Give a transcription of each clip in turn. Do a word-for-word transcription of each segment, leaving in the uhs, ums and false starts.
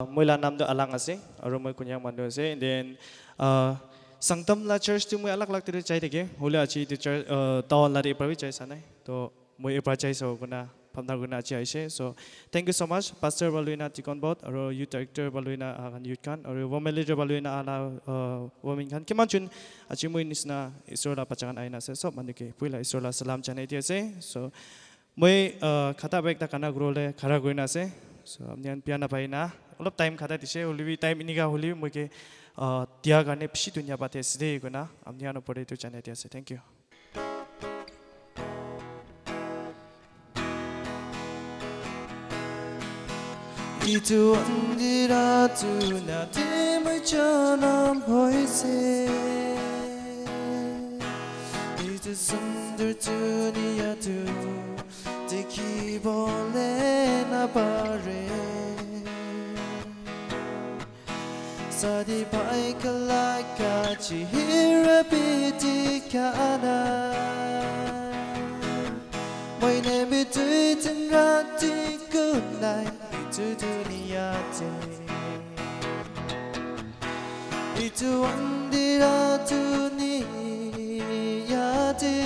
Moi la nam tu Alang ase, aru moi Konyak manu ase. And then, uh, Sangtam la church tu moi alag alag te chai thake, hoile aji tu church, uh, town la de iprabi chai sanai. To moi ipra chai sa kona, phamna kona aji aise. So, thank you so much, Pastor baluina Deacon Board, aru Youth Director baluina, uh, youth khan, aru Women Leader baluina ala, uh, women khan. Kiman chun, aji moi nisna Isor la pachangan aina ase. So, manu ke, puila Isor la salam janai di ase. So, Moi, uh, khata bag ta kana gro le khara goina ase. So, apni khan bia napaina. Olop time khata dise, hoilebi time inika hoilebi moi ke, uh, dia karne bishi dunia bate side kona. Apni khan opor te tu janai di ase. Thank you. Itu andira tu na te moi janam hoise. Itu sundar duniya tu dekhi bole na pare. Sadi pai kalaka chihira piti kana. Moi ne bitui tenrati kunai itu duniya te. Itu andira duniya te.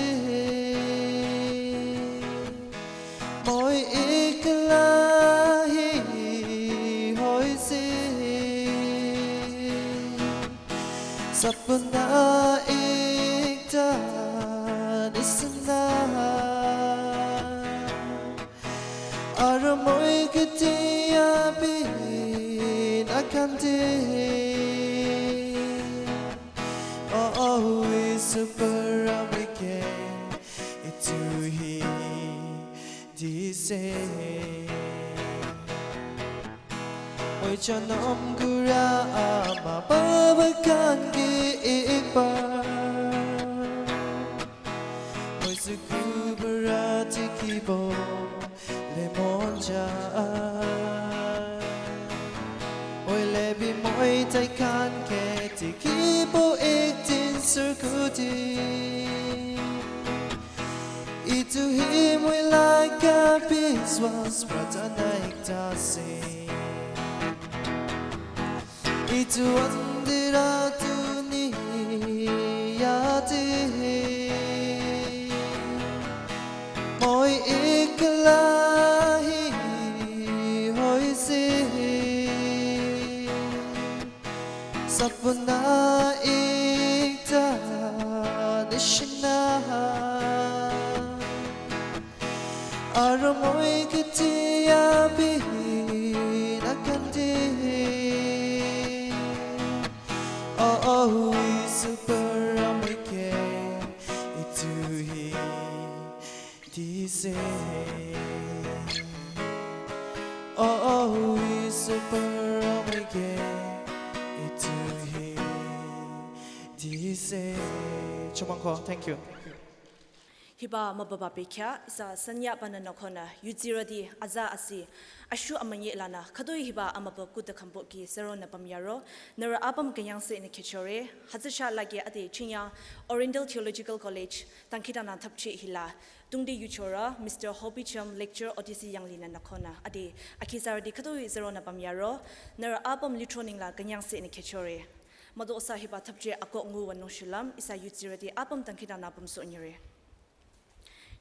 Moi ikla hi hoise. Sapna ekta nisna. Aru moi kiti abina kante. Oh, oh, Isu paramike itu hi dise. Moi janam gura ama baba kan ki ipa. Moi suku berati kibo le monja. Moi lebi moi tai kan ke ti kibo ektin surkuti. Itu hi moi laga biswas pratana ekta se. Itu andira duniya te. Moi ikla hi hoise. Sapna ekta nisna. Aru moi kiti abina kante. Oh, oh, Isu paramike itu hi dise. Oh, oh, Isu paramike itu hi dise. Chumang ko, thank you. Hiba mababa bekya, isa sanya bana nakona, yuziradi aza asi, ashu amanye lana, khadoi hiba amaba kuda kambo ki zero na pamyaro, nara apam kanyang se ne kechore, hazasha lage ade chinya, Oriental Theological College, tangkita na thapche hila, tungdi yuchora, Mister Hobby Cham, lecturer O T C Yangli na nakona, ade, akizaradi khadoi zero na pamyaro, nara apam litroning la kanyang se ne kechore. Mado osa hiba thapche akok ngu wa nungshulam, isa yuziradi apam tangkita na pamso nyere.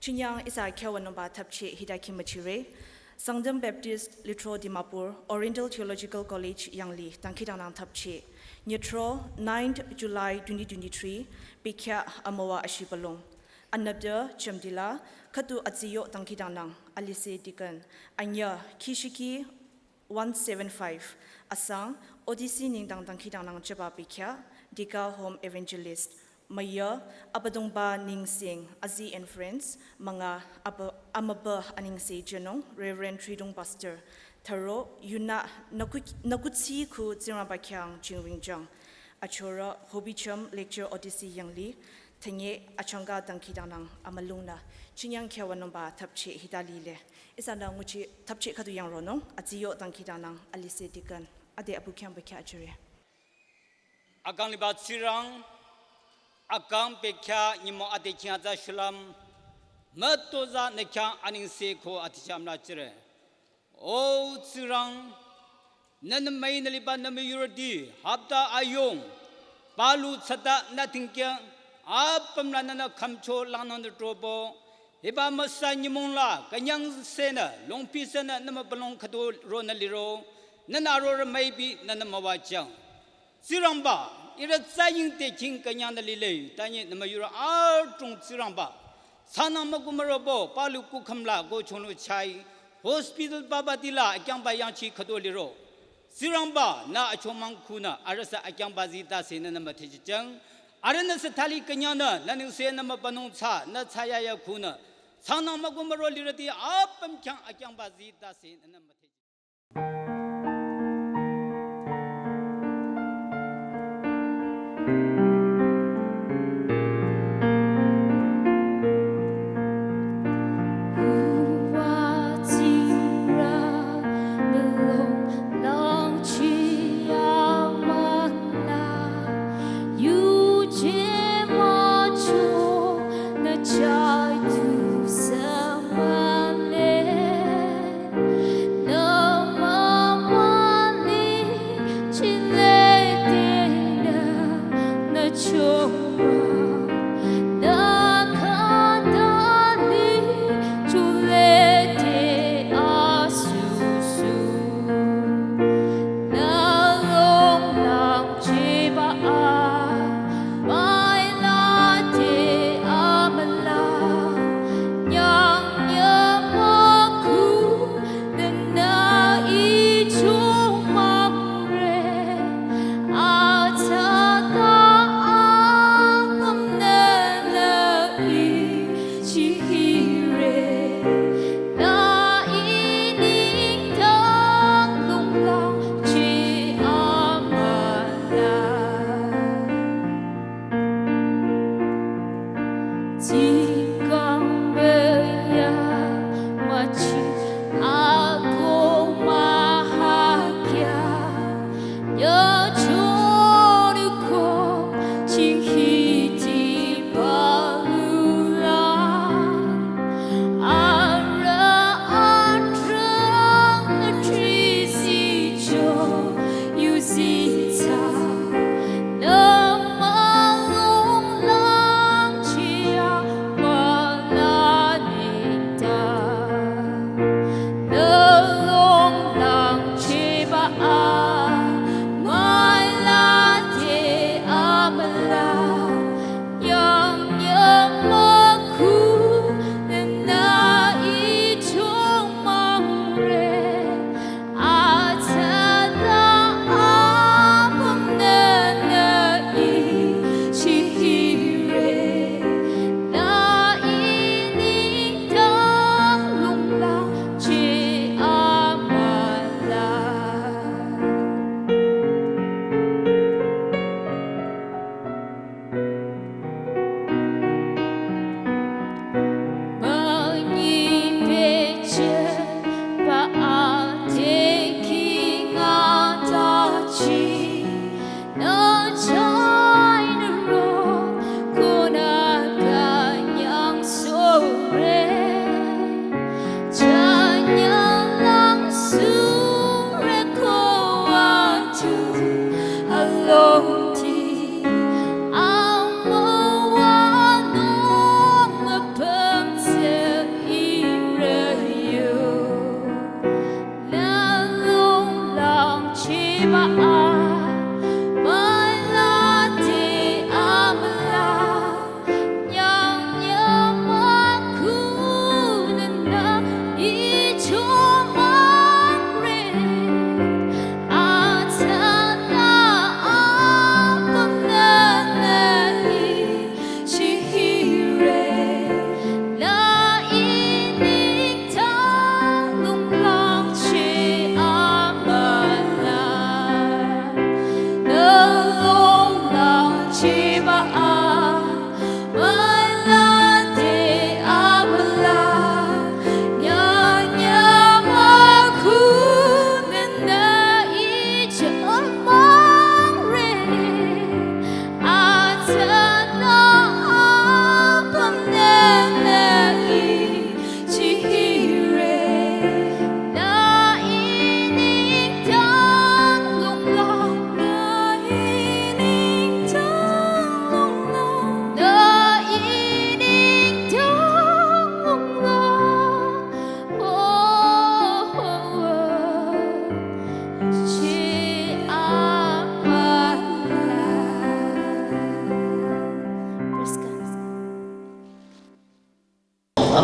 Chinyang isa kyawa nomba thapche hida kimachire. Sangtam Baptist Litro Dimapur, Oriental Theological College Yangli, tangkidang nang thapche. Nyetro, ninth July twenty twenty-three, pikya amawa ashipalong. Anabda, Chamdila, khatu atsiyo tangkidang nang, alise deacon. Anya, kishiki, one seven five, asang, O T C nengdang tangkidang nang jaba pikya, Dika Home Evangelist, maya, Abadongba Ningsing, Azi and Friends, manga, Aba-, Amaba Aningse Jenong, Reverend Tridong Pastor, Tharo, Yuna, Naku-, Nakutsi Ku Ziraba Kyang Jingwingjang, Achora, Hobicham, Lecture O T C Yangli, Tanye, Achanga Dangkidang nang, Amalungna, Chinyang Kyawa nomba thapche hidalile. Isana nguchi thapche khatu yang ronong, atsiyo tangkidang nang, alise deacon, ade abu kyang bekya achire. Akang liba Tsingrang, akang bekya nyimo ade kyang za shulam, matoza ne kyang aningse ko aticham la chire. O Tsingrang, Nühnü müinü liba nü müyurüti, hapta ayung, palu tsata nü tingkyang, apüm la nühnü khümcho langnang nü trobo, hiba müsa nyümong la, künyang senü, longpi senü, nü mübülung khüdu ronü liro, nühnü arorü müipi, nühnü müwajang. Tsingrangba, ihrü tsaying te king künyang nü lile, tanyi nü müyurü adrong Tsingrangba. Sanang müku mürobo, palu kukhüm la, ko chonü chai, hospital papa tila, akyangba yangchi khüdu liro. Tsingrangba, nü achomang khunü, arüh sü akyangba zi tase nühnü müthejijang. Arühnü sü thali künyangnü, nü ningse nü mübünung tsa, nü tsayaya khunü. Sanang müku müro lirüti, apüm khyang akyangba zi tase nühnü müthejijang.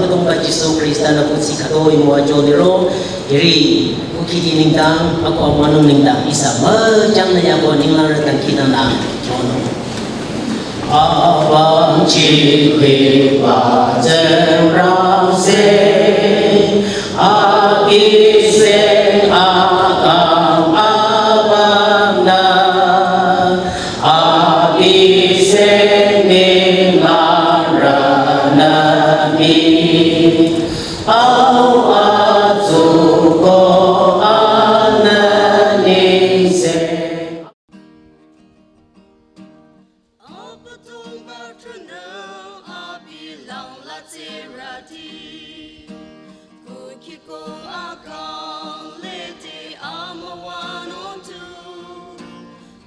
Tongba Jisu Krista nü kuthsi khütoi müwajü liro, hiri kukhidi nengdang, ako amanung nengdang, ihsa müchangnü yako ninglang rü dangkhidangnang jünung. Apüm chikwi ba Tsingrangse, abi seng akang apümnü, abi seng ninglang rünü mii, au atsuko anü ningse. Abüdongba tünü abi langla tsirati. Kukiko akang lede amüwanung tu.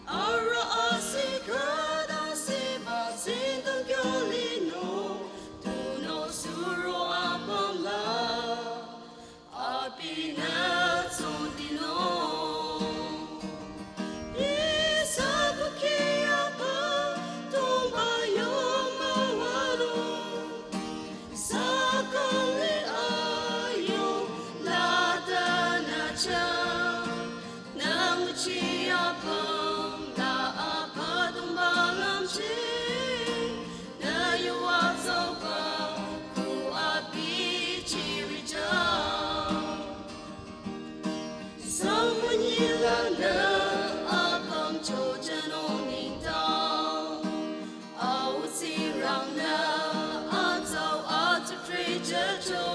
Arüh asi khütang siba sintong kyolino. Tunüo suro apümla. Abinü tsungdinung. Ihsa kuki Abüdongba yong müwalung. Ihsa kang li ayong lada nü cha. Nü nguchi apüm la Abüdongba lümcheh. Nü yu atsauba ku abi chirija. Sangmünyi lanü apüm chojünung nengdang. Au Tsingrang nü atsau atsudhre jücho.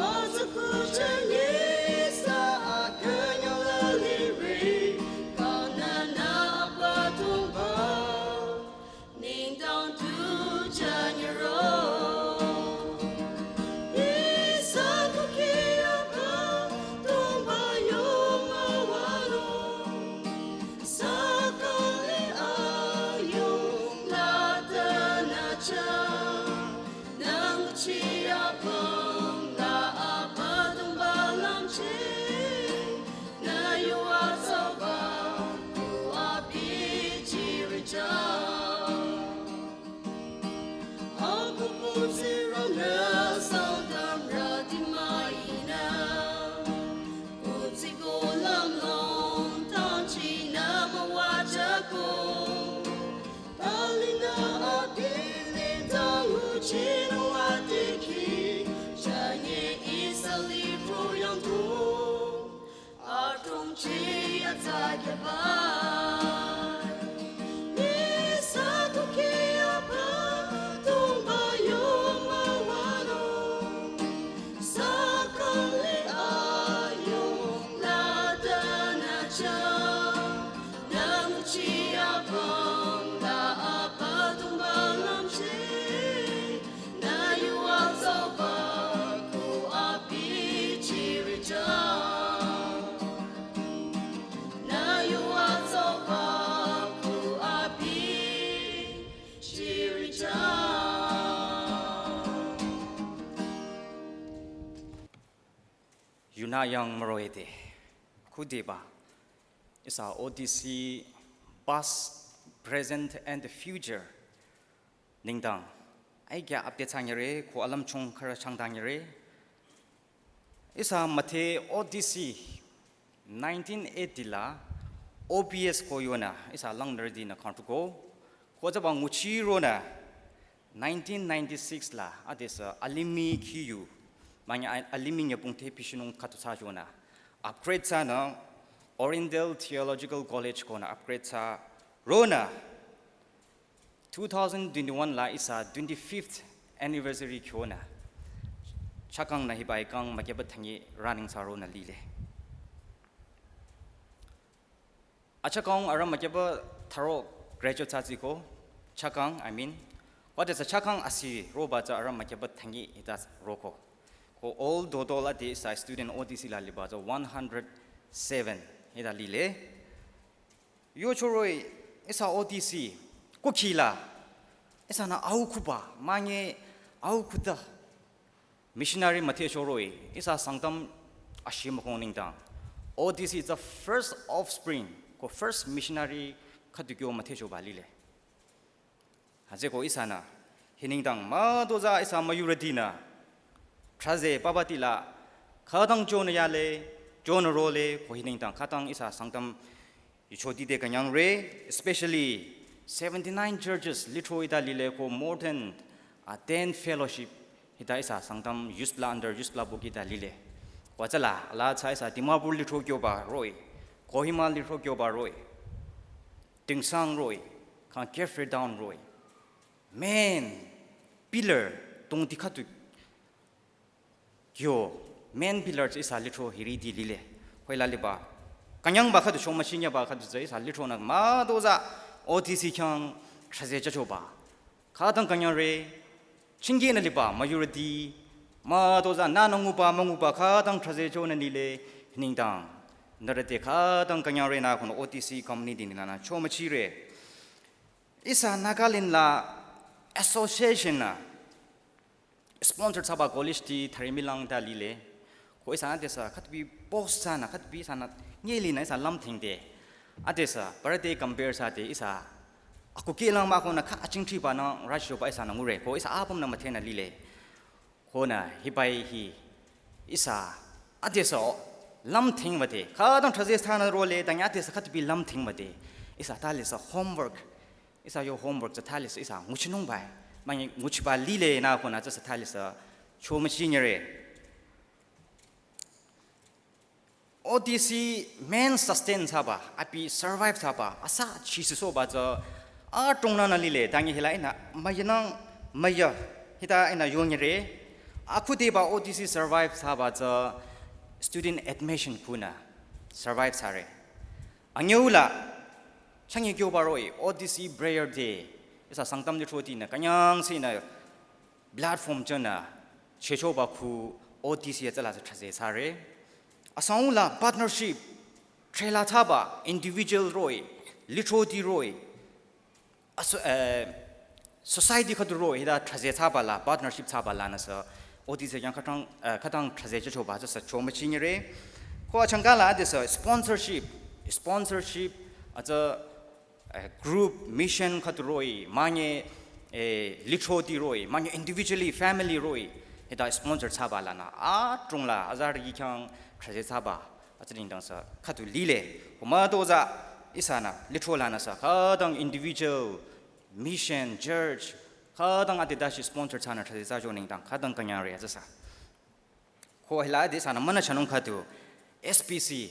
Atsukujü nyisa akünyola lire. Kangnü nü Abüdongba. Nengdang tu janyiro. Ihsa kuki Abüdongba yong müwalung. Ihsa kang li ayong lada nü cha. Nü nguchi apüm la Abüdongba lümcheh. Nü yu atsauba ku abi chirija. Aküpu Tsingrang nü Sangtamrüti müinü. Kuthsi ko lümlong tangchinü müwajüko. Talinü abi nengdang nguchinung adikeh. Janye ihsa lipro yangko. Adrongchi atsakeba. Ihsa kuki Abüdongba yong müwalung. Ihsa kang li ayong lada nü cha. Nü nguchi apüm la Abüdongba lümcheh. Nü yu atsauba ku abi chirija. Nü yu atsauba ku abi chirija. Yunü yang müroh-i de. Khüdeba. Ihsa O D C past, present and the future. Nengdang. Aikya update thsanyire, ko alümchung khürü changdanyire. Ihsa müdhe O D C nineteen eighty la O B S ko yonü, ihsa langnürütinü kangtruko. Ko tsüba nguchironü nineteen ninety-six la, adesü alimih khiyu, manye a-, alimih nyübong te pishinung khüdu thsa yonü. Upgrade thsanü, Oriental Theological College konü upgrade thsa ronü. Two thousand twenty-one la ihsa twenty-fifth anniversary kyonü. Chakang nü hiba ikang mükyeba thangi running thsa ronü lile. Achakang arüh mükyeba tharo graduate thsatsiko. Chakang, I mean. What is a chakang asi roba tsü arüh mükyeba thangi hita roko. Ko all total ade ihsa student O D C la liba tsü one hundred seven hita lile. Yochoroi, ihsa O D C, kukhila, ihsanü au khuba, manye au khuta, missionary müdhe choroi, ihsa Sangtam ashimükhong nengdang. O D C is the first offspring, ko first missionary khüdu kyo müdhe choba lile. Hütsüko ihsanü Hi nengdang mütozah ihsa müyurütinü thrüze papa tila khütang chonü yale, chonü role, ko hi nengdang khütang ihsa Sangtam yuchoti te künyangre, especially seventy-nine churches lithro hita lile ko more than a ten fellowship hita ihsa Sangtam youth la under youth la boki ta lile. Ko tsüla, ala tsü ihsa Dimapur lithro kyoba roh-i, Kohima lithro kyoba roh-i, Tuensang roh-i, kang Cape Town roh-i. Main pillar tongti khüdu kyo, main pillar tsü ihsa lithro hiriti lile. Hoila liba künyangba khüdu, shomüchinyaba khüdu tsü ihsa lithronü mütozah O T C khyang thrüze chachoba khütang künyangre. Chingkinü liba müyurüti mütozah nünü nguba münguba khütang thrüze chonü lile. Hi nengdang nührü te khütang künyangre nü konü O T C community nü nü shomüchire. Ihsa Nagaland la association nü sponsor thsaba college ti thüre mülang ta lile. Ko ihsa adesü khütbi post thsanü khütbi ihsanü nyelinü ihsa lümthingde. Adesü parü te compare thsade ihsa akukehlang mah konü khü achingthribanü rüshoba ihsanü ngure. Ko ihsa apümnü müdhenü lile. Konü hibai hi ihsa adesü lümthingba te khütang thrüze thsanü role, tangya adesü khütbi lümthingba te ihsa thalesü homework, ihsa yo homework tsü thalesü ihsa nguchinungbai. Münyi nguchiba lile nü konü tsüsü thalesü chomüchinyire. O T C main sustain thsaba, abi survive thsaba, asa chisisoba tsü adrongnü nü lile, tangi hila ihnü müyinang müya hita ihnü yonyire. Akhudeba O T C survive thsaba tsü student admission khunü survive thsare. Anyüula, changi kyoba roh-i, O T C prayer day, ihsa Sangtam lithrotinü künyangsehnü platform chonü chechoba khu O T C ya tsüla tsü thrüze thsare. Asangula partnership, threla thsaba, individual roh-i, lithroti roh-i, aso-, eh, society khüdu roh-i, hita thrüze thsaba la, partnership thsaba lanüsü, O T C khyang khütang, eh, khütang thrüze chechoba, tsüsü chomüchinyire. Ko achangka la adesü sponsorship, sponsorship, atsü eh, group, mission khüdu roh-i, münyi, eh, lithroti roh-i, münyi individually, family roh-i, hita sponsor thsaba lanü, adrong la, azarü khyang thrüze thsaba, atsü nengdangsü khüdu lile, ko mütozah ihsanü, lithro lanüsü, khütang individual, mission, church, khütang ade dashi sponsor thsanü thrüze thsacho nengdang, khütang künyangre atsüsü. Ko hila ade ihsanü münü chanung khüdu S B C,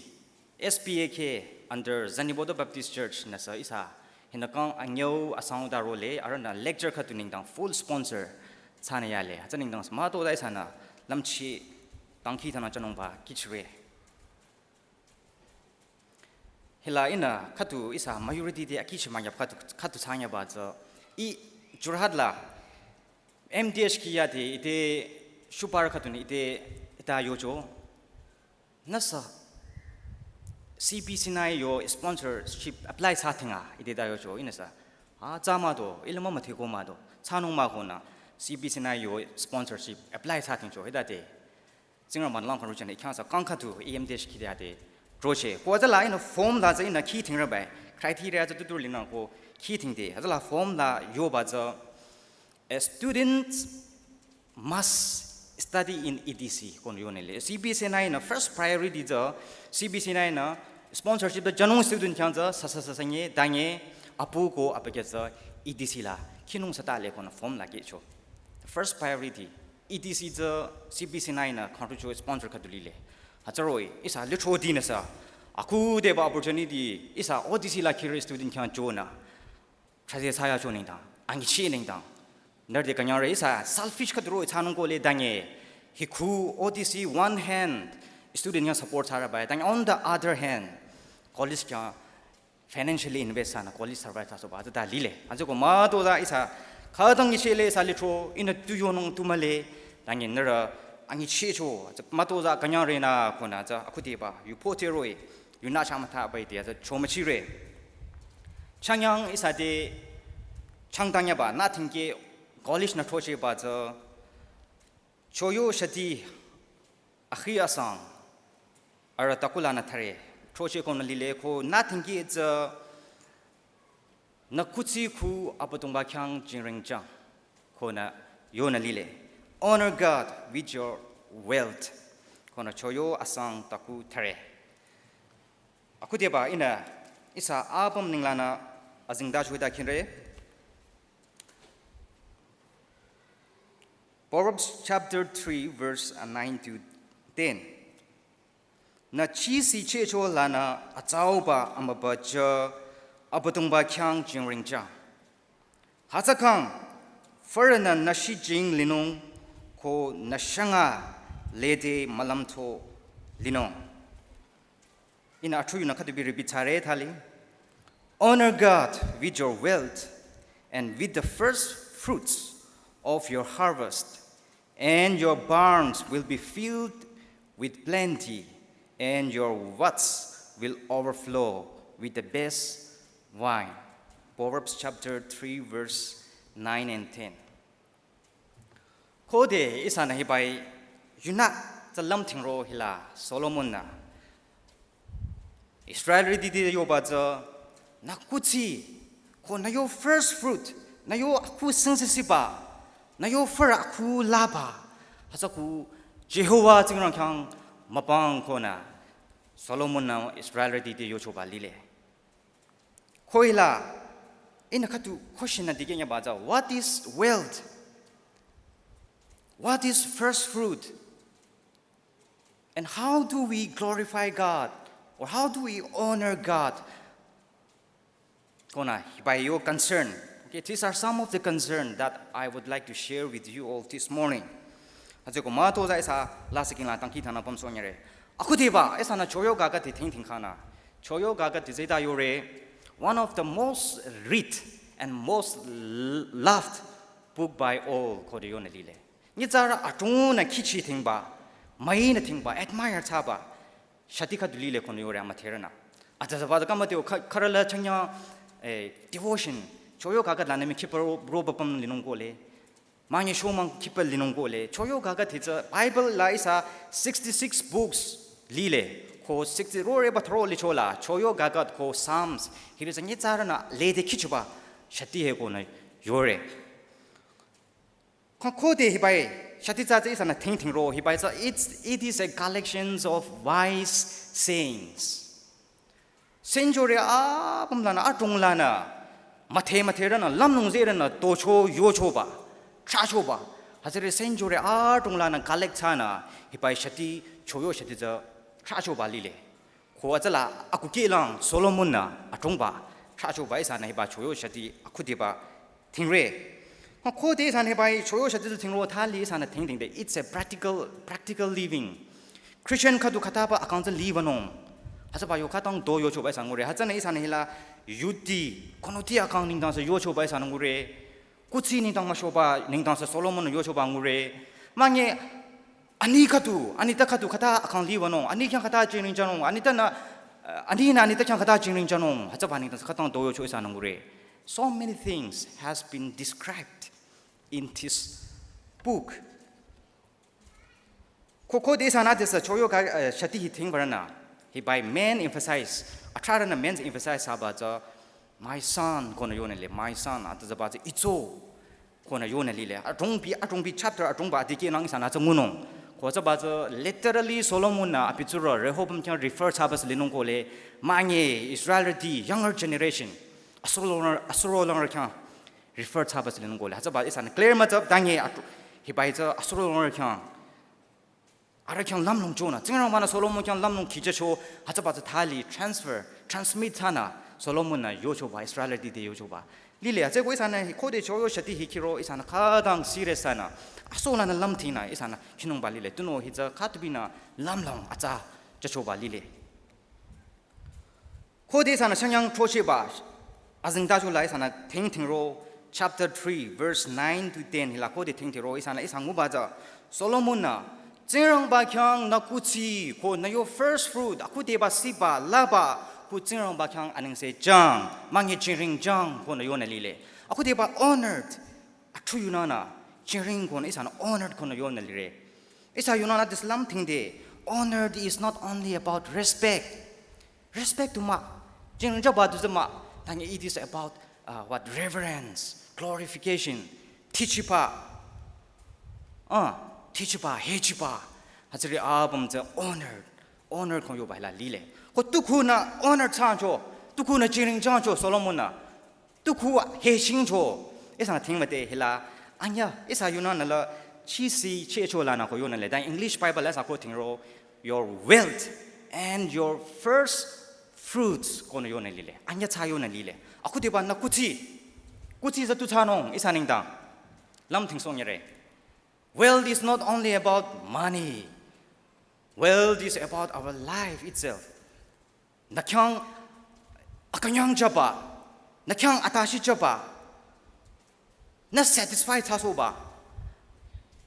S B A K under Zunheboto Baptist Church nüsü ihsa hinü kang anyüu asang ta role arühnü lecture khüdu nengdang full sponsor thsanü yale. Atsü nengdangsü mütozah ihsanü lümchi dangkhidangnang chanungba kihchire. Hila ihnü khüdu ihsa majority te akihchi münyap khüdu, khüdu thsanyaba tsü ih Jorhat la M D H kih yade ite shupar khüdunü ite ita yocho. Nüsü C B C nü yo sponsorship apply thsa thinga ite ta yocho ihnüsü. A tsü mah do, ih la mümüdhe ko mah do, thsanung mah konü C B C nü yo sponsorship apply thsa thingcho hita te. Tsingrangba nü lang khang ruchanü ih khyang sü kang khüdu M D H kih yade roche. Ko tsüla ihnü form la tsü ihnü khi thingrü bai. Criteria tsü tutur linang ko khi thingde. Tsüla form la yoba tsü, a student must study in E D C konü yonile. C B C nü ihnü first priority tsü, C B C nü ihnü sponsorship ta janung student khyang tsü sa sa sa sa nye, ta nye, apu ko apeke tsü E D C la khinung sa ta le konü form la kihcho. The first priority. E D C tsü C B C nü ihnü khang rucho sponsor khüdu lile. Hütsü roh-i, ihsa lithroti nüsü. Akudeba opportunity, ihsa O T C la khire student khyang chonü. Thrüze thsayacho nengdang, angichi nengdang. Nührü te künyangre ihsa selfish khüdu roh-i thsanung ko le ta nye. Hi khu O T C one hand, student khyang support thsarü bai. Ta nye on the other hand, college khyang financially invest thsanü college survive thsasohba tsü ta lile. Hütsü ko mütozah ihsa khütang nyichele ihsa lithro ihnü tu yonung tu mühle. Ta nye nührü angichicho tsü mütozah künyangre nü konü tsü akudeba yu pote roh-i yu nü chah müthaba ite tsü chomüchire. Changyang ihsa te changtanyaba nü thingke college nü throchehba tsü Choyo shati akhi asang arüh takulanü thare. Throcheh konü lile ko nü thingke tsü nü kuthsi khu Abüdongba khyang jingring jang. Konü yonü lile. Honor God with your wealth. Konü choyo asang taku thare. Akhudiba ihnü ihsa apüm ninglanü azingda chuda khinre. Proverbs chapter three, verse nine to ten. Nü chisi checho lanü atsauba amübüjü Abüdongba khyang jingringja. Hütsükhang, fürünü nü shijing linung ko nü shanga lede mülümtho linung. Ihnü athruyunü khüdubi repeat thsare thali. Honor God with your wealth and with the first fruits of your harvest, and your barns will be filled with plenty, and your vats will overflow with the best wine. Proverbs chapter three, verse nine and ten. Khode ihsanü hibai yunü tsü lümthingro hila Solomon-nü Israelrüti te yoba tsü nü kuthsi ko nü yo first fruit, nü yo akhu singsisiba, nü yo fürü akhu laba, hütsü ko Jehovah Tsingrang khyang mübüng konü Solomon-nü Israelrüti te yochoba lile. Ko hila ihnü khüdu question nü dikehnyüba tsü, what is wealth? What is first fruit? And how do we glorify God? Or how do we honor God? Konü hibai yo concern. Okay, these are some of the concern that I would like to share with you all this morning. Hütsüko mütoza ihsa lasih kingla tangki thana pümsohnyüre. Akhudiba ihsanü Choyo Gaga te thingthing khanü. Choyo Gaga te zeta yore, one of the most read and most l- loved book by all khode yonü lile. Nyitsarü adrongnü khichi thingba, müinü thingba, admire thsaba shati khüdu lile konü yore amüdherünü. Atsazaba kama teo kha- kharala chanya, eh, devotion, Choyo Gaga lanü mi khipü ro- roba püm linung kole. Manye shomang khipü linung kole. Choyo Gaga te tsü Bible la ihsa sixty-six books lile. Ko sixty rore ba thro lichola Choyo Gaga ko Psalms, hiri tsü nyitsarünü lede khichiba shati he konü yore. Ko khode hibai shati tsü tsü ihsanü thingthingro, hibai tsü it's, it is a collections of wise sayings. Century apüm lanü adrong lanü müdhe müdherünü lümlong zerünü tocho yochoba, thrachoba. Hütsüri century adrong lanü collect thsanü hibai shati, Choyo shati tsü thrachoba lile. Ko atsala akukehlang Solomon-nü adrongba thrachoba ihsanü hiba Choyo shati akhudiba thingre. Ko khode ihsanü hibai Choyo shati tsü thingro thali ihsanü thingthingde, it's a practical, practical living. Christian khüdu khataba akang tsü liba nung. Hütsüba yo khatang do yochoba ihsa ngure. Hütsünü ihsanü hila yuti, konuti akang nengdang sü yochoba ihsanü ngure. Kuthsi nengdang müshoba nengdang sü Solomon-nü yochoba ngure. Manye ani khüdu, ani ta khüdu khata akang liba nung. Ani khyang khata jingring janung. Ani ta nü, eh, ani nü ani ta khyang khata jingring janung. Hütsüba nengdang sü khatang do yocho ihsanü ngure. So many things has been described in this book. Ko khode ihsanü desa Choyo Ga- eh, shati hi thingbarünü, hibai main emphasize, atrarünü main emphasize thsaba tsü, my son, konü yonü lile, my son, atsazaba tsü itso, konü yonü lile. Adrongbi, adrongbi chapter adrongba adikehnang ihsanü tsü ngunung. Ko tsüba tsü literally Solomon-nü abi tsurü Rehoboam khyang refer thsaba sü linung kole, manye Israelrüti younger generation, asuro langrü, asuro langrü khyang refer thsaba sü linung kole. Hütsüba ihsanü clear mütsü tanye atu, hibai tsü asuro langrü khyang, arüh khyang lümlong chonü, Tsingrangba-nü Solomon khyang lümlong khichacho, hütsüba tsü thali transfer, transmit thsanü Solomon-nü yochoba, Israelrüti te yochoba lile. Hütsüko ihsanü hi khode Choyo shati hi khiro ihsanü khütang serious thsanü, asolanü lümthinü ihsanü khinungba lile. Tunüo hi tsü khütubinü lümlong atsa chachoba lile. Khode ihsanü shangyang throchehba azengtacho la ihsanü thingthingro chapter three, verse nine to ten hila khode thingthingro ihsanü ihsa nguba tsü, Solomon-nü Tsingrangba khyang nü kuthsi ko nü yo first fruit akhudeba siba laba ko Tsingrangba khyang anengse jang, manye jingring jang konü yonü lile. Akhudeba honored, athruyunü nü jingring konü ihsanü honored konü yonü lire. Ihsa yunü nü this lümthingde, honored is not only about respect. Respect tu mah, jingring jaba tu tsü mah, tanye it is about, uh, what, reverence, glorification, tichiba, ah, tichiba, hechiba, hütsüri apüm tsü honor, honor ko yoba hila lile. Ko tukhunü honor thsacho, tukhunü jingring thsacho Solomon-nü, tukhu hechingcho, ihsanü thingmüde hila, anyüh, ihsa yunü nüla, chisi, checho lanü ko yonü le, ta English Bible la ihsa ko thingro, your wealth and your first fruits konü yonü lile, anyüh thsa yonü lile. Akhudiba nü kuthsi, kuthsi tsü tu thsanung, ihsa nengdang. Lümdhingsohng yare. Wealth is not only about money. Wealth is about our life itself. Nü khyang akünyang jüba, nü khyang atashi jüba, nü satisfy thsasohba,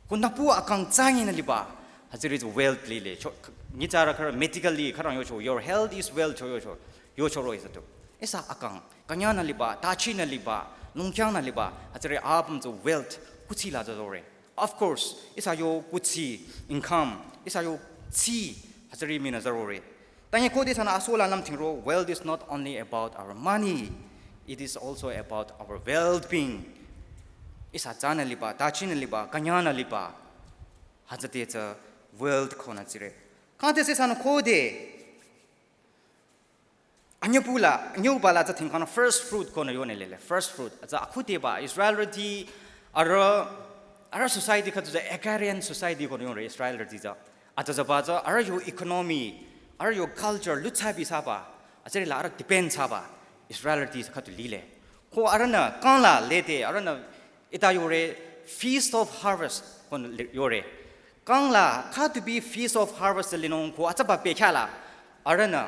ko nü pu akang tsangi nü liba, hütsüri tsü wealth lile, cho, nyitsarü khürü medically khürang yocho, your health is wealth cho yocho, yocho roh-i tsü tu. Ihsa akang, künyang nü liba, tachi nü liba, lungkyang nü liba, hütsüri apüm tsü wealth, kuthsi la tsü zore. Of course, ihsa yo kuthsi, income, ihsa yo thsi, hütsüri minü zürore. Tangi khode ihsanü asola lümdhingro, wealth is not only about our money, it is also about our well-being. Ihsa tsanü liba, tachinü liba, künyangnü liba, hütsüde tsü wealth konü tsire. Khangte ihsanü khode anyüpula, anyüpula tsü thingkhang first fruit konü yonü lile, first fruit. Tsü akhudeba Israelrüti arüh, arüh society khüdu tsü agrarian society konü yore Israelrüti tsü. Atsüba tsü arüh yo economy, arüh yo culture, lutsa bisaba, atsüri la arüh depend thsaba, Israelrüti khüdu lile. Ko arühnü kangla lede, arühnü hita yore Feast of Harvest konü le-, yore. Kangla khüdu bi Feast of Harvest linung ko atsüba bekhyah la, arühnü,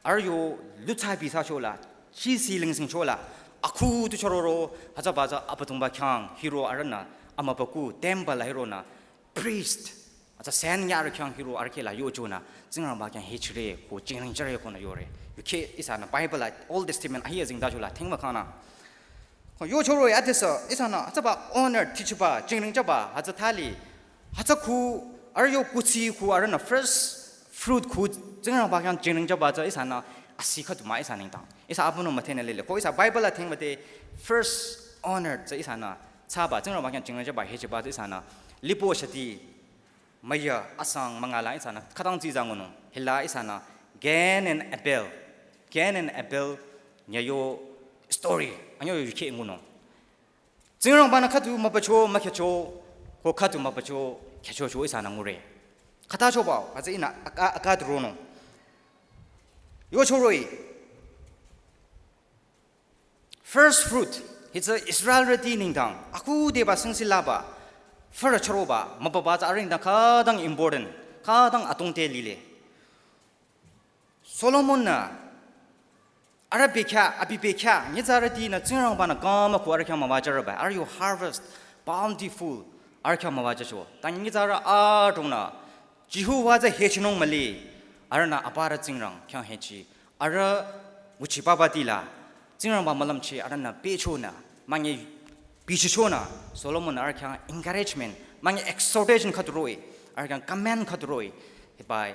arüh yo lutsa bisacho la, chisi lingsingcho la, akhudu chororo, hütsüba tsü Abüdongba khyang hiro arühnü, amübükuh temple la hironü, priest, atsü sen nyarü khyang hiro arüh kheh la yochonü, Tsingrangba khyang hechire ko jingring jüre konü yore. Yukheh ihsanü Bible la Old Testament ahi azengtacho la thingmükhangnü. Ko yochoro ya tesa, ihsanü, hütsüba honor, tichiba, jingring jüba, hütsü thali, hütsü khu, arüh yo kuthsi khu, arühnü first fruit khu, Tsingrangba khyang jingring jüba tsü ihsanü, asi khüdu mah ihsa nengdang. Ihsa abünung müdhenü lile. Ko ihsa Bible la thingmüde first honor tsü ihsanü, thsaba, Tsingrangba khyang jingring jüba, hechiba tsü ihsanü, lipo shati, müya asang münga la ihsanü khütang tsitsa ngunung. Hila ihsanü Cain and Abel. Cain and Abel nyü yo story. Anyü yo yukheh ngunung. Tsingrangbanü khüdu mübücho, mükhyücho, ko khüdu mübücho, khyüchocho ihsanü ngure. Khüta choba, hütsü ihnü aka, aka duronung. Yochoro-i. First fruit, hitsü Israelrüti nengdang, akhudeba singsi laba, fürü chüroba, mübüba tsü arüh nengdang khütang important, khütang atongte lile. Solomon-nü, arüh bekhyah, abi bekhyah, nyitsarütinü Tsingrangbanü kang mükhu arüh khyang müwajüreba, arüh yo harvest, bountiful, arüh khyang müwajücho. Ta nyitsarü adrongnü, Jehovah tsü hechinung müli, arühnü aparü Tsingrang khyang hechi, arüh nguchi papa tila, Tsingrangba mülümchi arühnü pehchonü, münyi bichichonü, Solomon arüh khyang encouragement, münyi exhortation khüdu roh-i, arüh khyang command khüdu roh-i, hiba-i,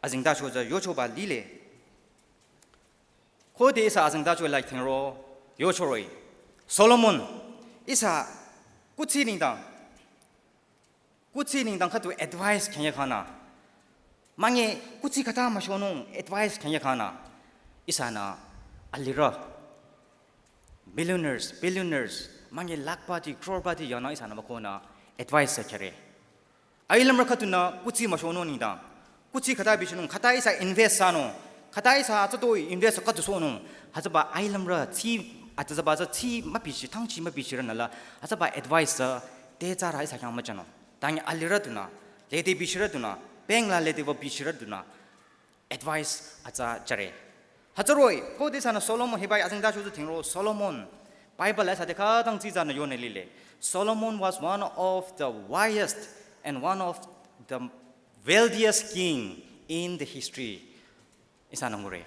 azengtacho tsü yochoba lile. Khode ihsa azengtacho la thingro, yochoro-i. Solomon, ihsa kuthsi nengdang, kuthsi nengdang khüdu advice khyang yakhanü. Münyi kuthsi khüta müshonung advice khyang yakhanü. Ihsanü alirü millionaires, billionaires, münyi lakhpati, crorepati yanü ihsanü mükohnü advice thsa khyare. Ailümrü khüdunü kuthsi müshonung nengdang. Kuthsi khüta bichinung, khüta ihsa invest thsanung. Khüta ihsa atsatoi invest khüdu sohnung. Hütsüba ailümrü tsü, atsüba tsü tsü mübichi, thangchi mübichirünü la, hütsüba advice tsü te tsürü ihsa khyang müjünung. Tangi alirü dunü, lede bichirü dunü, bank la lede wü bichirü dunü, advice atsa jüre. Hütsüro-i, khode ihsanü Solomon hiba-i azengtacho tsü thingro, Solomon, Bible la ihsa te khütang tsitsanü yonü lile. Solomon was one of the wisest and one of the wealthiest king in the history. Ihsanü ngure.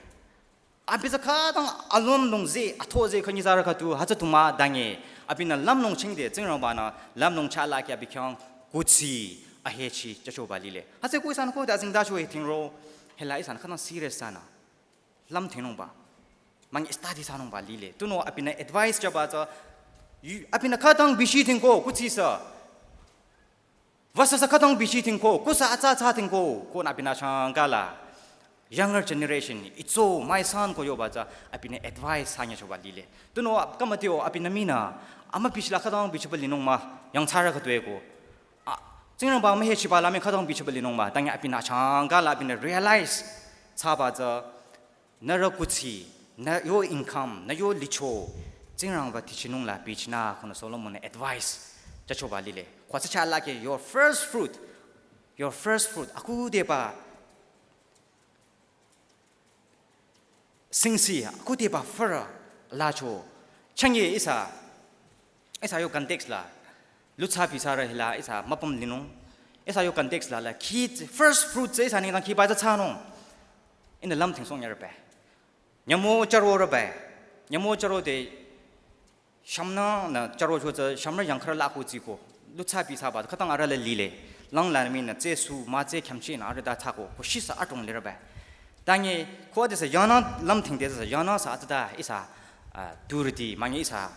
Abi tsü khütang alümlong tsü, atho tsü khünyitsarü khüdu, hütsü du mah dangi. Abinü lümlong chingde, Tsingrangbanü lümlong chalaki abi khyang kuthsi, ahechi, jüchoba lile. Hütsü ko ihsanü khode azengtacho-i thingro, hila ihsanü khütang serious thsanü. Lümdhingnungba. Münyi study thsanungba lile. Tunüo abinü advice jüba tsü Yu-, abinü khütang bishi tingko, kuthsi sü. Vasa sü khütang bishi tingko, kusa atsa atsa tingko, ko nü abinü shangkala. Younger generation, itso, my son ko yoba tsü, abinü advice sanya choba lile. Tunüo, ab-, kamatio, abinü mina, ama bishila khütang bishiba linung mah, yangthsarü khütoi ko. A, Tsingrangba mühechiba la mi khütang bishiba linung mah, tangi abinü shangkala, abinü realize, thsaba tsü, nührü kuthsi, nü yo income, nü yo licho, Tsingrangba tichinung la bichinü, konü Solomon advice, chachoba lile. Khwa tsü chala ke, your first fruit, your first fruit, akudeba, singsi, akudeba fürü, lacho, changye ihsa, ihsa yo context la, lutsa pisarü hila, ihsa mapüm linung, ihsa yo context la, la, ki, first fruit tsü ihsa nengdang kiba tsü thsanung, in the lam thing song yarbe. Nyamo charo rabe. Nyamo charo de, shamna nü charo cho tsü, shamna yangkhar la ko tsiko. Lutsa pisaba, khütang arüh la lile. Lang la mi nü tse su, ma tse khyamchi nü arüh da thsako, ko shisa atong lirabe. Tangi, ko adesü yana lam thing desü, yana sü atada, ihsa, a, turiti, mangi ihsa,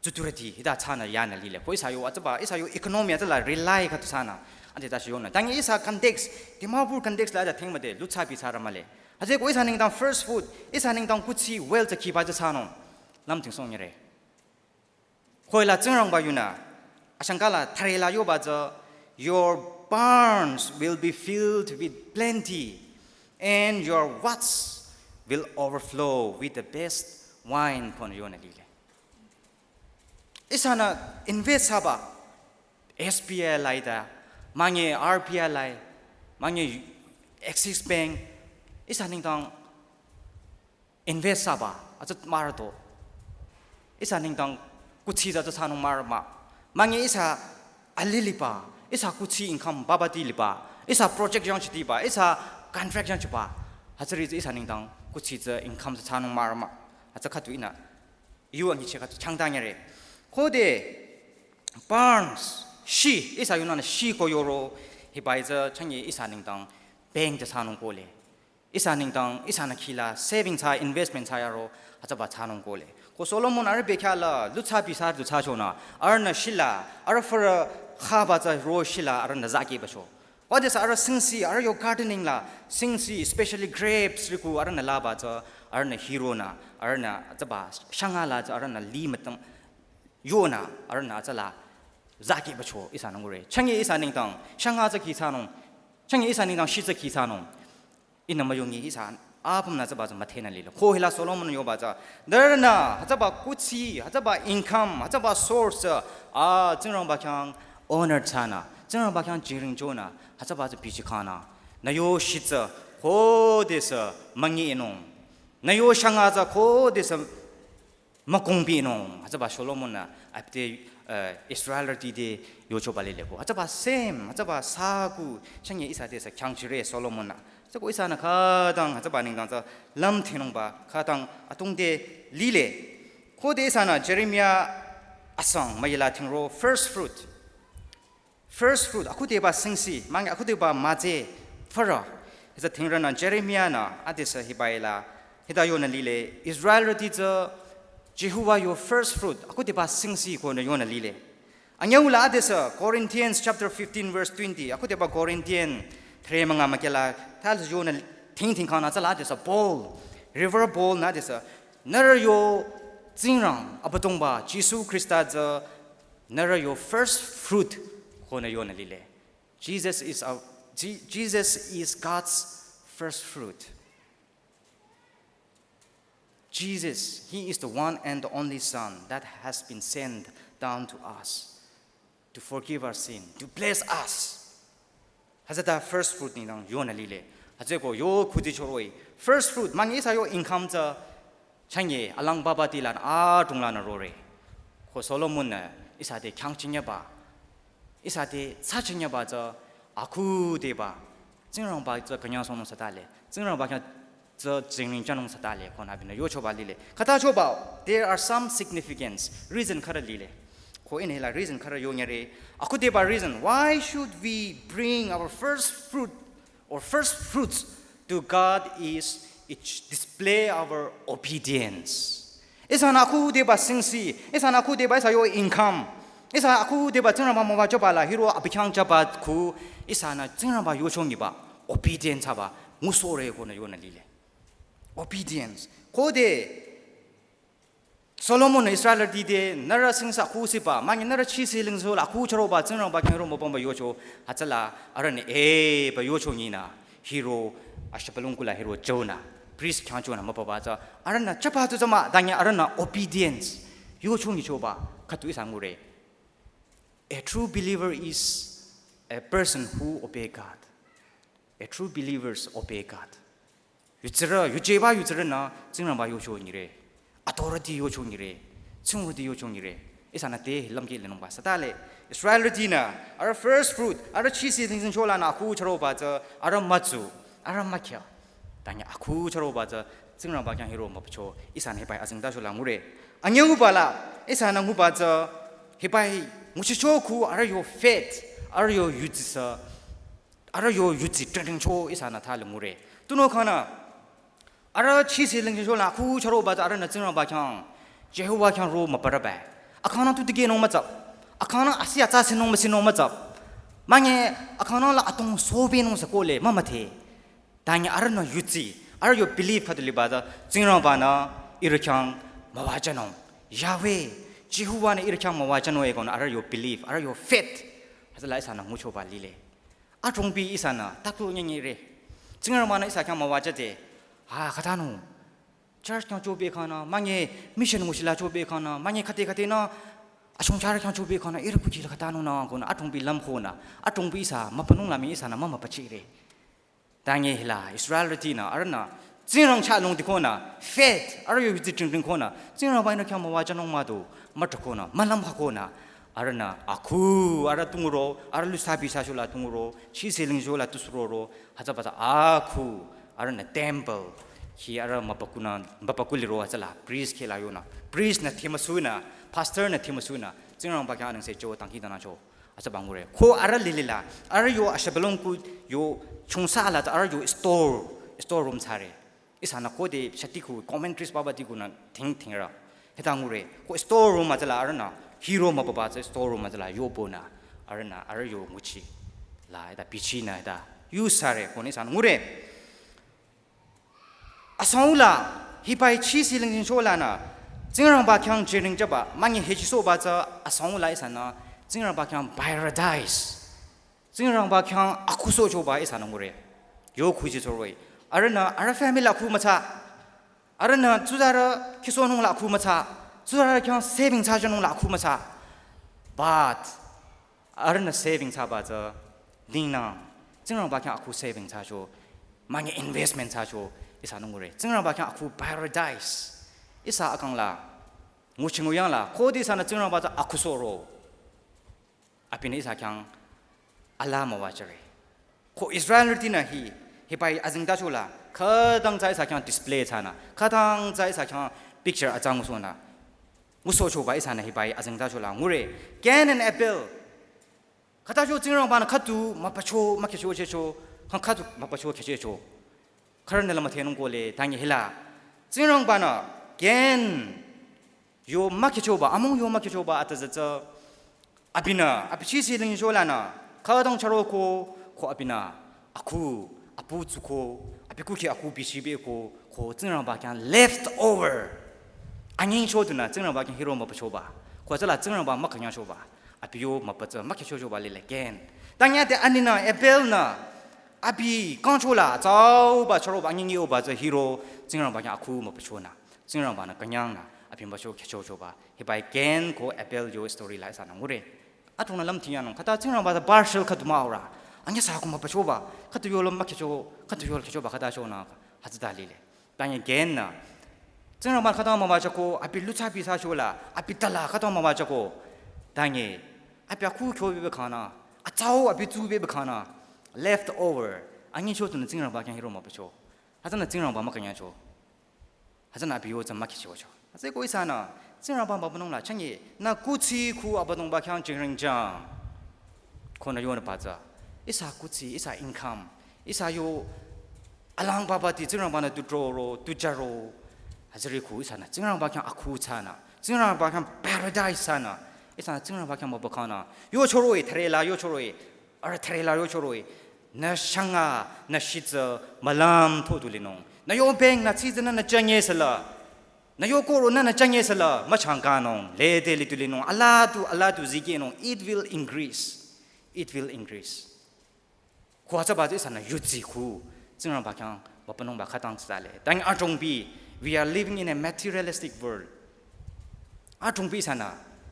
tsuturiti, hita thsanü yanü lile. Ko ihsa yo, atsaba, ihsa yo economy atsala rely khütu thsanü, ade ta shi yonü. Tangi ihsa context, Dimapur context la ada thing made, lutsa pisarü male. Hütsüko ihsa nengdang first fruit, ihsa nengdang kuthsi wealth kiba tsü thsanung. Lam thing song yare. Khoila Tsingrangba yunü, ashangkala thare la yoba tsü, your barns will be filled with plenty, and your vats will overflow with the best wine, konü yonü lile. Ihsanü invest thsaba, S B I la ita, mangi R B I la, mangi Axis Bank, ihsa nengdang invest thsaba, atsü marato. Ihsa nengdang kuthsi tsü thsanung marama. Mangi ihsa aliliba, ihsa kuthsi income babati liba, ihsa project yangchitiba, ihsa contract yangchiba. Hütsüri tsü ihsa nengdang kuthsi tsü income tsü thsanung marama. Hütsü khütu ihnü, yu angi che khütu changdang yare. Khode, barns, shi, ihsa yunü shi ko yoro, hibai tsü changye ihsa nengdang bank tsü thsanung kole. Ihsa nengdang, ihsanü kila, saving thsa, investment thsa yaro, hütsüba thsanung kole. Ko Solomon arüh bekhyah la, lutsa pisa du thsachonü, arühnü shila, arüh fürü khaba tsü ro shila, arühnü zaki bacho. Ko adesü arüh singsi, arüh yo gardening la, singsi, especially grapes, riku arühnü laba tsü, arühnü hironü, arühnü tsüba, shanga la tsü, arühnü li mütang, yonü, arühnü tsüla, zaki bacho, ihsanü ngure. Changye ihsa nengdang, shanga tsü ki thsanung, changye ihsa nengdang, shi tsü ki thsanung. Ihnü müyongi ihsa apümnü tsüba tsü müdhenü lile. Ko hila Solomon yoba tsü. Dürünü, hütsüba kuthsi, hütsüba income, hütsüba source tsü, a, Tsingrangba khyang honor thsanü, Tsingrangba khyang jingring chonü, hütsüba tsü bichi khanü. Nü yo shi tsü, khodesü, mangi inung. Nü yo shanga tsü, khodesü, makongpi nung, hütsüba Solomon-nü, apte, eh, Israelrüti te yochoba lile ko. Hütsüba same, hütsüba saku, changye ihsa te sü khyangchire Solomon-nü. Hütsüko ihsanü khütang, hütsüba nengdang tsü lam thinungba, khütang atung te lile. Khode ihsanü Jeremiah asang, müyela thingro, first fruit. First fruit, akhudeba singsi, mangi akhudeba mütse, fürü. Hütsü thingrünü Jeremiah-nü, adesü hibaila, hita yonü lile, Israelrüti tsü, Jehovah your first fruit, akhudeba singsi konü yonü lile. Anyüula adesü, Corinthians chapter fifteen verse twenty, akhudeba Corinthian, thre münga mükela, thal yonü thing thing khanü tsüla adesü, Paul, Reverend Paul-nü adesü, nührü yo Tsingrang, Abüdongba, Jisu Khrista tsü, nührü yo first fruit konü yonü lile. Jesus is our, Je-, Jesus is God's first fruit. Jesus, he is the one and the only Son that has been sent down to us to forgive our sin, to bless us. Hütsüta first fruit nengdang yonü lile. Hütsüko yo khudi choroi. First fruit, mangi ihsa yo income tsü changye, alang baba tilan, a, tunglanü rore. Ko Solomon-nü, ihsa te khyang chinyaba. Ihsa te tsa chinyaba tsü, akhudeba. Tsingrangba tsü künyang sonung satale. Tsingrangba khyang tsü jingring chanung satale, konü abinü yochoba lile. Khüta choba, there are some significance, reason khürü lile. Ko ihnü hila reason khürü yonyare. Akhudeba reason, why should we bring our first fruit or first fruits to God is it display our obedience. Ihsanü akhu deba singsi, ihsanü akhu deba ihsa yo income, ihsa akhu deba Tsingrangba müwajüba la hiro abi khyang jüba khu, ihsanü Tsingrangba yocho nyiba obedience haba ngusohre konü yonü lile. Obedience. Khode Solomon-nü Israelrüti te nührü singsa khu siba, manye nührü chisi lingso la khu chüroba Tsingrangba khyang ro mübüba yocho, hütsüla arühnü eba yocho nyinü hiro ashapalung kula hiro jonü, priest khyang jonü mübüba tsü, arühnü jüba tu tsü mah, tanye arühnü obedience yocho nyichoba khüdu ihsa ngure. A true believer is a person who obey God. A true believers obey God. Yutsirü, yujeba yutsirünü Tsingrangba yocho nyire. Authority yocho nyire. Tsingrangba yocho nyire. Ihsanü te lümkeh lenungba sütale. Israelrütinü, arüh first fruit, arüh chisi lingsing cholanü akhu chüroba tsü, arüh mütsu, arüh mükya. Tanye akhu chüroba tsü, Tsingrangba khyang hiro mübücho, ihsanü hibai azingta chola ngure. Anyüuba la, ihsanü nguba tsü, hibai nguchicho khu, arüh yo faith, arüh yo yutsisü, arüh yo yutsi tringtringcho ihsanü thali ngure. Tunüo khangnü, arüh chisi lingsing chola khu chüroba tsü arühnü Tsingrangba khyang, Jehovah khyang ro mübüraba. Akhangnü tu dikehnung mütsap. Akhangnü asi atsa sinung müsinung mütsap. Manye akhangnü la atong sobenung sü kohle mümüdhe. Tanye arühnü yutsi, arüh yo belief khüdu liba tsü Tsingrangba-nü ihrü khyang müwajünung. Yahweh, Jehovah-nü ihrü khyang müwajünung e konü arüh yo belief, arüh yo faith. Hütsüla ihsanü nguchoba lile. Adrongbi ihsanü, taktu nyenyere. Tsingrangba-nü ihsa khyang müwajüde. Ha, khütanung. Church khyang chobe khangnü, manye mission nguchila chobe khangnü, manye khüte khütenü, ashongchar khyang chobe khangnü, ihrü kuchila khütanung nü konü, adrongbi lümkhonü, adrongbi ihsa, mübünung la mii ihsanü, mümübüchire. Tanye hila, Israelrütinü, arühnü, Tsingrang chahnung dikhonü, faith, arüh yo yutsi tringtring khonü, Tsingrangba ihnü khyang müwajünung mah du, mütrakhonü, mülümkhakhonü, arühnü, akhu, arüh tungro, arüh lusabi sashola tungro, chisi lingsho la tusroro, hütsüba tsü akhu, arühnü temple, khi arüh mübükunü, mübüku liro hütsüla, priest kheh la yonü, priest-nü thimüsunü, pastor-nü thimüsunü, Tsingrangba khyang anengse cho, dangkhidangnangcho. Hütsüba ngure. Ko arüh lilila, arüh yo ashapalung ku yo chungsa la tsü arüh yo store, store room thsare. Ihsanü khode shati khu commentaries baba ti kunü thing thingrü. Hita ngure. Ko store room hütsüla arühnü hiro mübüba tsü store room hütsüla yohpünü. Arühnü arüh yo nguchi. La hita bichinü hita use thsare konü ihsanü ngure. Asangla, hibai chisi lingsing cholanü, Tsingrangba khyang jüring jüba, manye hechisohba tsü asangla ihsanü, Tsingrangba khyang paradise. Tsingrangba khyang akhusoh choba ihsanü ngure. Yo khuji choroi. Arühnü, arüh family la khu müthsa. Arühnü, tsuzarü khisonung la khu müthsa. Tsuzarü khyang saving thsajünung la khu müthsa. But, arühnü saving thsaba tsü, dingnang, Tsingrangba khyang akhu saving thsacho, manye investment thsacho, ihsanü ngure. Tsingrangba khyang akhu paradise. Ihsa akang la, nguchi nguyang la, khode ihsanü Tsingrangba tsü akhusohro. Abinü ihsa khyang ala müwajüre. Ko Israelrütinü hi, hibai azengtacho la, khütang tsü ihsa khyang display thsanü, khütang tsü ihsa khyang picture atsa ngusohnü. Ngusohchoba ihsanü hibai azengtacho la ngure. Cain and Abel. Khütacho Tsingrangba-nü khüdu mübücho, mükhyücho chehcho, khyang khüdu mübücho khyüchehcho. Khürünü la müdhenung kohle, tanye hila. Tsingrangba-nü, Cain, yo mükhyüchoba, amung yo mükhyüchoba atsa tsü tsü. Abinü, abi chisi lingsho lanü, khütang chüroko, ko abinü, akhu, apu tsuko, abi kukhi akhu bichibe ko, ko Tsingrangba khyang left over. Anyingcho dunü, Tsingrangba khyang hiro mübüchoba. Ko tsüla Tsingrangba mükünyangchoba. Abi yo mübü tsü, mükhyüchochoba lile Cain. Tanye te aninü, Abel-nü, abi kangcho la, tsauba chüroba anying yoba tsü hiro, Tsingrangba khyang akhu mübüchonü. Tsingrangba-nü künyangnü, abi mücho khyüchochoba. Hibai Cain ko Abel yo story la ihsanü ngure. Adrongnü lümthingyanung, khüta Tsingrangba tsü partial khüdu mah aurü. Anyisa ko mübüchoba, khüdu yo lüm mükhyücho, khüdu yo khyüchoba khüta chonü, hütsüta lile. Tanye Cain-nü. Tsingrangba khüta müwajüko, abi lutsa bi thsacho la, abi tala khüta müwajüko. Tanye, abi akhu kyo bebe khangnü, atsau abi tsu bebe khangnü, left over. Anyingcho dunü Tsingrangba khyang hiro mübücho. Hütsünü Tsingrangba mükünyangcho. Hütsünü abi yo tsü mükhyüchocho. Hütsüeko ihsanü, Tsingrangba mübünung la, chanye, nü kuthsi khu Abüdongba khyang jingring jang. Konü yonü ba tsü. Ihsa kuthsi, ihsa income, ihsa yo alang babati Tsingrangba-nü tu droro, tu jaro. Hütsüri khu ihsanü Tsingrangba khyang akhu thsanü, Tsingrangba khyang paradise thsanü, ihsanü Tsingrangba khyang mübükanü yochoroh-i, thüre la yochoroh-i, arüh thüre la yochoroh-i, nü shanga, nü shitsü mülüm thodu linung, nü yo bank nü tsitsü nünü chanye sela, nü yo koro nünü chanye sela müchangkanung, lede litu linung, alaa tu, alaa tu zikehnung, it will increase. It will increase. Ko hütsüba tsü ihsanü yudsi khu Tsingrangba khyang mübünungba khütang tsale. Tangi adrongbi, we are living in a materialistic world. Adrongbi ihsanü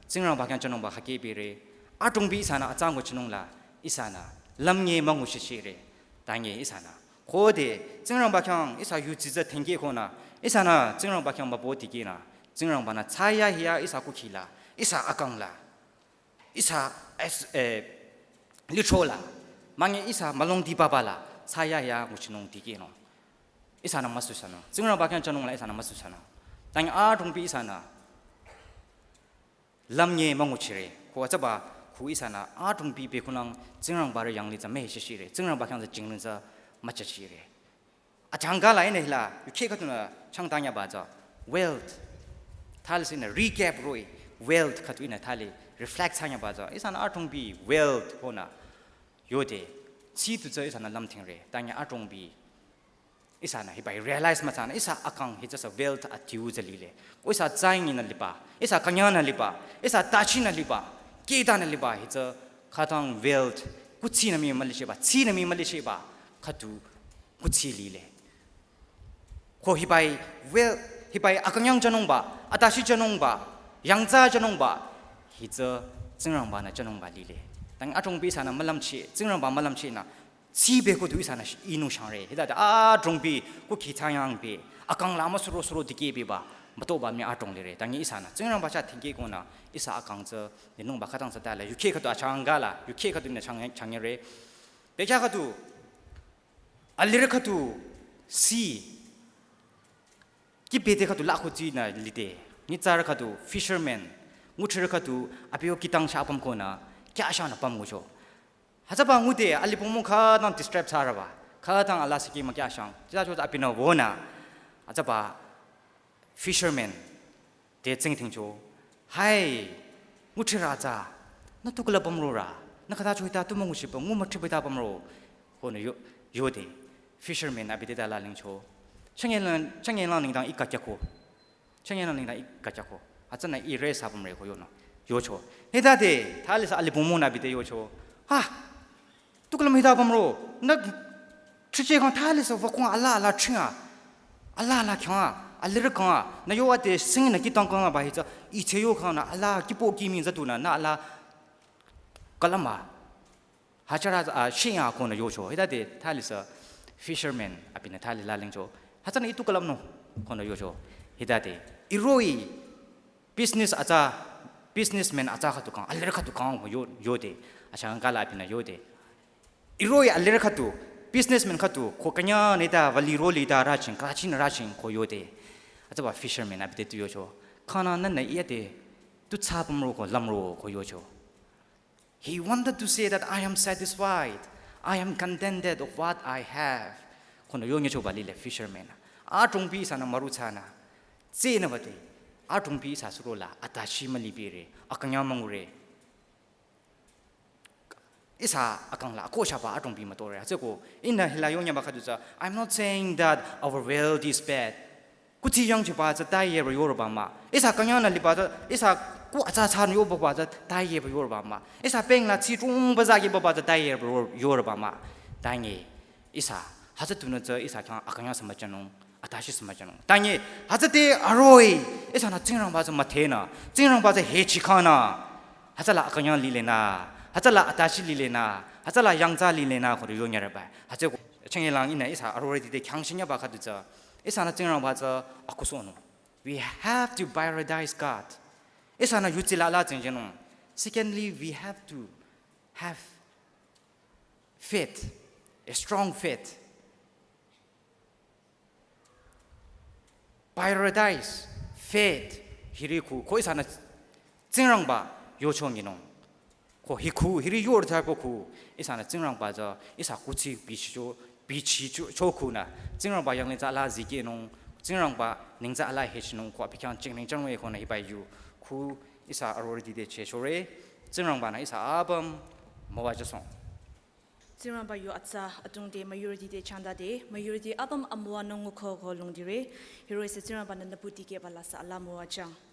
Tsingrangba khyang jünungba khakebire. Adrongbi ihsanü atsa nguchinung la ihsanü lümnge müngushichire. Tangi ihsanü khode Tsingrangba khyang ihsa yudsi tsü thengkeh konü, ihsanü Tsingrangba khyang mübü tikehnü, Tsingrangba-nü thsayahiya ihsa kukhi la, ihsa akang la, ihsa es-, eh, lithro la, münyi ihsa mülongdi papa la thsayahiya nguchinung tikehnung. Ihsanü müsusanung. Tsingrangba khyang jünung la ihsanü müsusanung. Tangi adrongbi ihsanü lümnge münguchire. Ko hütsüba khu ihsanü adrongbi bekhunang Tsingrangba rü yanglih tsü müheshishire. Tsingrangba khyang tsü jingring tsü müchachire. Achangka la ihnü hila yukheh khüdunü changtanyaba tsü wealth. Thali sü ihnü recap roh-i, wealth khüdu ihnü thali reflect thsanyaba tsü, ihsanü adrongbi wealth konü yode, tsi tu tsü ihsanü lümthingre. Tangi adrongbi ihsanü hibai realize müthsanü ihsa akang hi tsü sü wealth adiu tsü lile. Ko ihsa tsaingi nü liba, ihsa künyangnü liba, ihsa tachinü liba, kihtanü liba hi tsü khütang wealth, kuthsinü mii mülichehba, tsinü mii mülichehba khüdu kuthsi lile. Ko hibai wealth, hibai akünyang jünungba, atashi jünungba, yangtsa jünungba, hi tsü Tsingrangba-nü jünungba lile. Tangi adrongbi ihsanü mülümcheh, Tsingrangba mülümchehnü, tsi be khüdu ihsanü shi-, inung shangre. Hitade adrongbi kukhi thsayangbe, akang la müsuro suro dikehbeba, mütoba mii adrong lire. Tangi ihsanü Tsingrangba chah thengkeh konü, ihsa akang tsü linungba khütang tsale. Yukheh khüdu achangka la, yukheh khüdunü chang-, changnyere. Bekhyah khüdu, alirü khüdu, si, kibete khüdu lakhu tsinü lide. Nyitsarü khüdu, fisherman, nguchirü khüdu, abi yo kihtang sha apüm konü, kyashanü püm ngucho. Hütsüba ngude, alipungmung khütang disturb thsarüba, khütang ala siki mükyashang. Tsüta cho tsü abinü wünü, hütsüba fisherman te tsingdhingcho, "Hai, nguchirü atsa, nü tu külüp pümrorü, nü khüta cho hita tu münguchiba, ngu müthriba hita pümro?" Konü yo, yode, fisherman abi te ta lalingcho, "Chünyelang, chünyelang nengdang ih kakyako. Chünyelang nengdang ih kakyako. Hütsünü ih re sa pümre," ko yonü, yocho. Hitade, thali sü alipungmungnü abi te yocho, "Ha, tu külüp hita pümro, nü thricheh kang thali sü wükong ala ala thringa, ala ala khyanga, alirü kanga, nü yo ade singnü kihtang kangaba hi tsü, ih che yo khangnü ala kipo kiming tsü tunü, nü ala külüma, hüchara, ah, shiya," konü yocho. Hitade thali sü fisherman abinü thali lalingcho, "Hütsünü ih tu külüpnung?" konü yocho. Hitade, "Iroh-i business atsa, businessman atsa khüdu kang, alirü khüdu kang," ko yo, yode. Achangka la abinü yode, "Iroh-i alirü khüdu, businessman khüdu, ko künyangnü ta, wüli roli ta raching, kachinü raching," ko yode. Hütsüba fisherman abi te tu yocho, "Khangnü nünü ih ade tu thsa pümro ko lümro?" ko yocho. He wanted to say that, "I am satisfied. I am contented of what I have." Konü yonyechoba lile fisherman. Adrongbi ihsanü müru thsanü, tsenü bade, adrongbi ihsa surola, atashi mülibire, akünyang müngure. Ihsa akang la, akohshaba adrongbi mütore. Hütsüko, ihnü hila yonyaba khüdu tsü, I'm not saying that our wealth is bad. Kuthsi yangchiba tsü tayeba yoroba mah. Ihsa künyangnü liba tsü, ihsa ku atsa tsanü yoba tsü tayeba yoroba mah. Ihsa bank la tsi chungba zah kibaba tsü tayeba yor-, yoroba mah. Tangi, ihsa, hütsü tunü tsü ihsa khyang akünyang sü müjünung, atashi sü müjünung. Tangi, hütsüde aroh-i, ihsanü Tsingrangba tsü müdhenü, Tsingrangba tsü hechikanü, hütsüla akünyang lilenü, hütsüla atashi lilenü, hütsüla yangtsa lilenü, ko yonyereba. Hütsüko, chünyelang ihnü ihsa arorüti te khyang shinyaba khüdu tsü, ihsanü Tsingrangba tsü akhusohnung. We have to prioritize God. Ihsanü yudsi la la tsingjünung. Secondly, we have to have faith, a strong faith. Prioritize faith. Hiri khu, ko ihsanü Tsingrangba yochonginung. Ko hi khu, hiri yor thsa ko khu, ihsanü Tsingrangba tsü, ihsa kuthsi bichicho, bichicho, cho khunü, Tsingrangba yanglih tsü ala zikehnung, Tsingrangba nengtsa ala hechinung ko abi khyang chingning changwe ko nü hiba yu khu ihsa arorüti te chechore. Tsingrangba nü ihsa apüm müwajüsohng. Tsingrangba yu atsa atung te müyurüti te changdade, müyurüti apüm amüwanung nguko ko lungdire. Hiroh-i sü Tsingrangba nü nüpu tikehba la sü ala müwajüng.